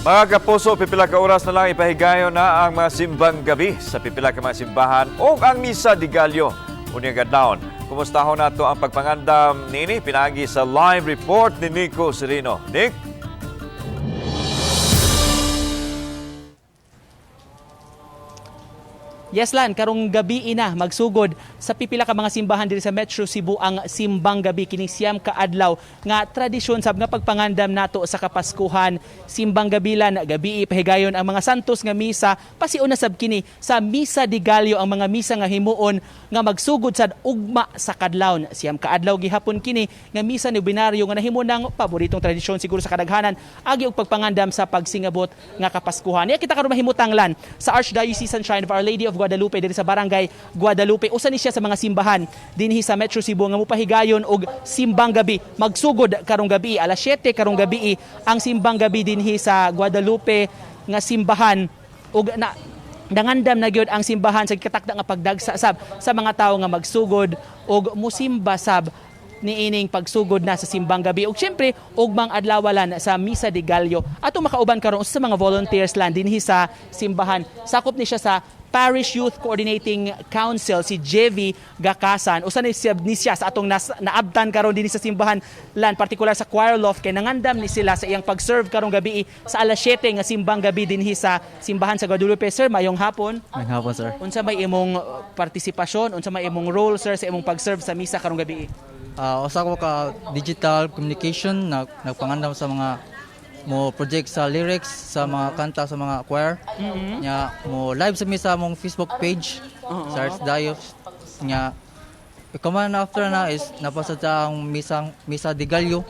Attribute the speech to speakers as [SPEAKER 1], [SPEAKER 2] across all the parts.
[SPEAKER 1] Mga kapuso, pipila ka oras na lang ipahigayon na ang mga simbang gabi sa pipila ka mga simbahan o ang Misa de Gallo unyang kadlawon. Kumustahon nato ang pagpangandam niini pinaagi sa live report ni Nico Serino. Nick?
[SPEAKER 2] Yes lan, karong gabi ina magsugod sa pipila ka mga simbahan diri sa Metro Cebu ang Simbang Gabi, kining 9 ka adlaw nga tradisyon sab nga pagpangandam nato sa Kapaskuhan. Simbang Gabi lan, gabi pahigayon ang mga santos nga misa, pasiuna sab kini sa Misa de Gallo, ang mga misa nga himuon nga magsugod sad ugma sa kadlawon. 9 ka adlaw gihapon kini nga misa ni binaryo nga nahimo ng paboritong tradisyon siguro sa kadaghanan agi og pagpangandam sa pagsingabot nga Kapaskuhan. Niya kita karon mahimutang lan sa Archdiocesan Shrine of Our Lady of Guadalupe diri sa Barangay Guadalupe. Usa ni siya sa mga simbahan dinhi sa Metro Cebu nga mopahigayon og simbang gabi. Magsugod karong gabi alas 7 karong gabi ang simbang gabi dinhi sa Guadalupe nga simbahan, ug na nangandam na gyud ang simbahan sa gikatakda nga pagdagsa sab sa mga tawo nga magsugod og musimba sab niining pagsugod na sa simbang gabi ug syempre ugmang adlawalan sa Misa de Gallo. Ato makauban karon usa sa mga volunteers lan dinhi sa simbahan. Sakop ni siya sa Parish Youth Coordinating Council, si Jevi Gakasan. Usa ni siya sa atong naabtan karon dinhi sa simbahan lan, partikular sa choir loft, kay nangandam ni sila sa iyang pag-serve karong gabi sa alas 7 nga simbang gabi dinhi sa simbahan sa Guadalupe. Sir, mayong hapon.
[SPEAKER 3] May hapon, sir.
[SPEAKER 2] Unsa may imong partisipasyon, unsa may imong role, sir, sa imong pag-serve sa misa karong gabi?
[SPEAKER 3] Usa ko ka digital communication na nagpangandam sa mga mo project sa lyrics sa mga kanta sa mga choir. Nya mo live sa mi sa among Facebook page sa Archdiocese. Nya ikaman after na is napasa sa ang misang Misa de Gallo.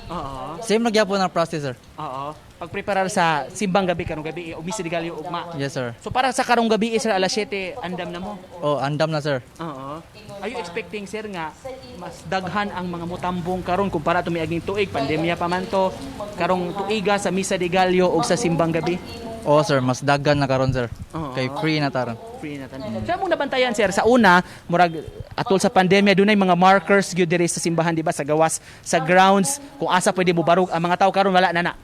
[SPEAKER 3] Same na gyapon ang process, sir.
[SPEAKER 2] Oo. Pagpreparar sa simbang gabi karong gabi o Misa de Gallo ugma.
[SPEAKER 3] Yes, sir.
[SPEAKER 2] So para sa karong gabi, sir, alas 7 andam na mo.
[SPEAKER 3] Oh, andam na, sir.
[SPEAKER 2] Oo. Are you expecting, sir, nga mas daghan ang mga mutambong karon kumpara to miaging tuig, pandemya pa man to, karong tuiga sa Misa de Gallo o sa simbang gabi?
[SPEAKER 3] Oh, sir, mas daghan na karon, sir.
[SPEAKER 2] Oo.
[SPEAKER 3] Kay free na taron.
[SPEAKER 2] Free na tanan. Sa mong nabantayan, sir, sa una, murag atol sa pandemya dunay mga markers gyud diri sa simbahan, di ba, sa gawas, sa grounds kung asa pwede mo barug ang mga tao. Karon wala na na.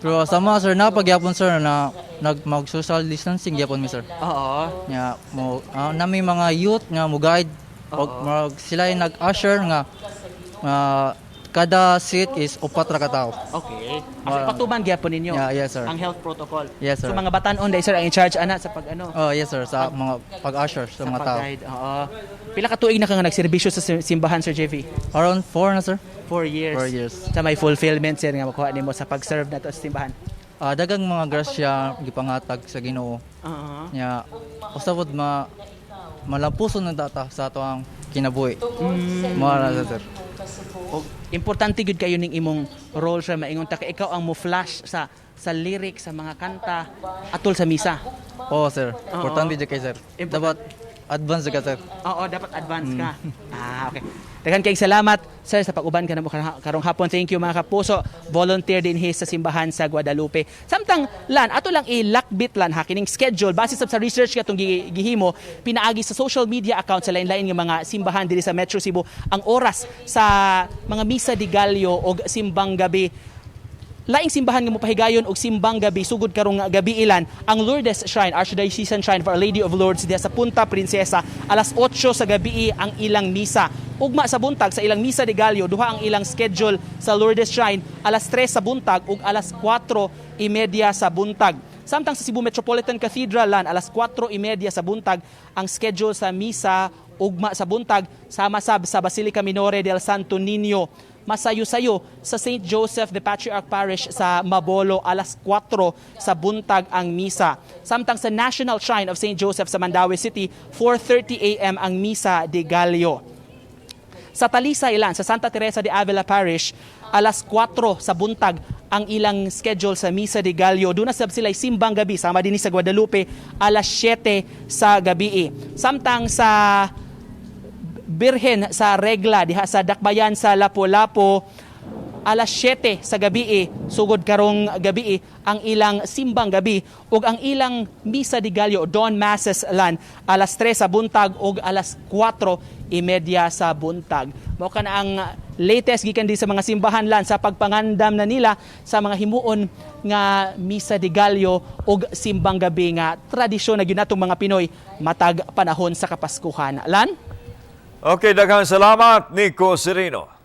[SPEAKER 3] Pero sama, sir, na pagyapon, sir, na nag mag social distancing gyapon mi, sir.
[SPEAKER 2] Oo.
[SPEAKER 3] Nga mo nami mga youth nga mo guide og mag sila yung nag-usher nga nga kada seat is upat ra ka tawo.
[SPEAKER 2] Okay. Asa patuman gyapon ninyo
[SPEAKER 3] Yeah, yes, sir.
[SPEAKER 2] ang health protocol.
[SPEAKER 3] Yes, sir.
[SPEAKER 2] So mga batan-on dai, sir, ang in charge ana sa pag ano?
[SPEAKER 3] Oh, yes, sir, sa mga pag-usher sa mga tao.
[SPEAKER 2] Pag-guide. Oo. Pila ka tuig na ka nga nagserbisyo sa simbahan, Sir JV?
[SPEAKER 3] Around 4 na, sir.
[SPEAKER 2] 4 years.
[SPEAKER 3] 4 years.
[SPEAKER 2] Sa may fulfillment, sir, nga makuha nimo sa pag-serve nato sa simbahan?
[SPEAKER 3] Daghang mga grasya gipangatag sa Ginoo. Nya usa pod ma malampuson ng data sa ato ang kinabuhi. Mao ra sa, sir.
[SPEAKER 2] Og importante gyud kayo ning imong role, sir, maingon ta kay ikaw ang mo flash sa lyrics sa mga kanta atol sa misa.
[SPEAKER 3] Oh, sir. Importante jud kay sir. Dapat advance ka, sir.
[SPEAKER 2] Oo, dapat advance ka. Ah, okay. Daghan kayong salamat, sir, sa pag-uban ka na mo karong hapon. Thank you, mga kapuso. Volunteer din hi sa simbahan sa Guadalupe. Samtang lan, ato lang ilakbit lan ha kining schedule base sa research katong gihimo pinaagi sa social media account sa lain-lain nga mga simbahan diri sa Metro Cebu ang oras sa mga Misa de Gallo og simbang gabi. Laing simbahan nga mopahigayon og simbang gabi sugod karong gabi ilan ang Lourdes Shrine, Archdiocesan Shrine for Our Lady of Lourdes diha sa Punta Princesa, alas 8 sa gabi ang ilang misa. Ugma sa buntag sa ilang Misa de Gallo, duha ang ilang schedule sa Lourdes Shrine, alas 3 sa buntag ug alas 4:30 sa buntag. Samtang sa Cebu Metropolitan Cathedral lan, alas 4:30 sa buntag ang schedule sa misa ugma sa buntag, sama sab sa Basilica Minore del Santo Niño. Masayo-sayo sa St. Joseph the Patriarch Parish sa Mabolo, alas 4 sa buntag ang misa. Samtang sa National Shrine of St. Joseph sa Mandaue City, 4:30 a.m. ang Misa de Gallo. Sa Talisay lan, sa Santa Teresa de Avila Parish, alas 4 sa buntag ang ilang schedule sa Misa de Gallo. Doon na sab sila simbang gabi, sama din sa Guadalupe, alas 7 sa gabi. Samtang sa Birhen sa Regla diha sa Dakbayan sa Lapu-Lapu, alas 7 sa gabi sugod karong gabi ang ilang simbang gabi, ug ang ilang Misa de Gallo dawn masses lan alas 3 sa buntag ug alas 4:30 sa buntag. Mao kana ang Latest gikan di sa mga simbahan lan sa pagpangandam na nila sa mga himuon nga Misa de Gallo ug simbang gabi nga tradisyon na gyud natong mga Pinoy matag panahon sa Kapaskuhan. Lan?
[SPEAKER 1] Okay, daghang salamat, Nico Sereno.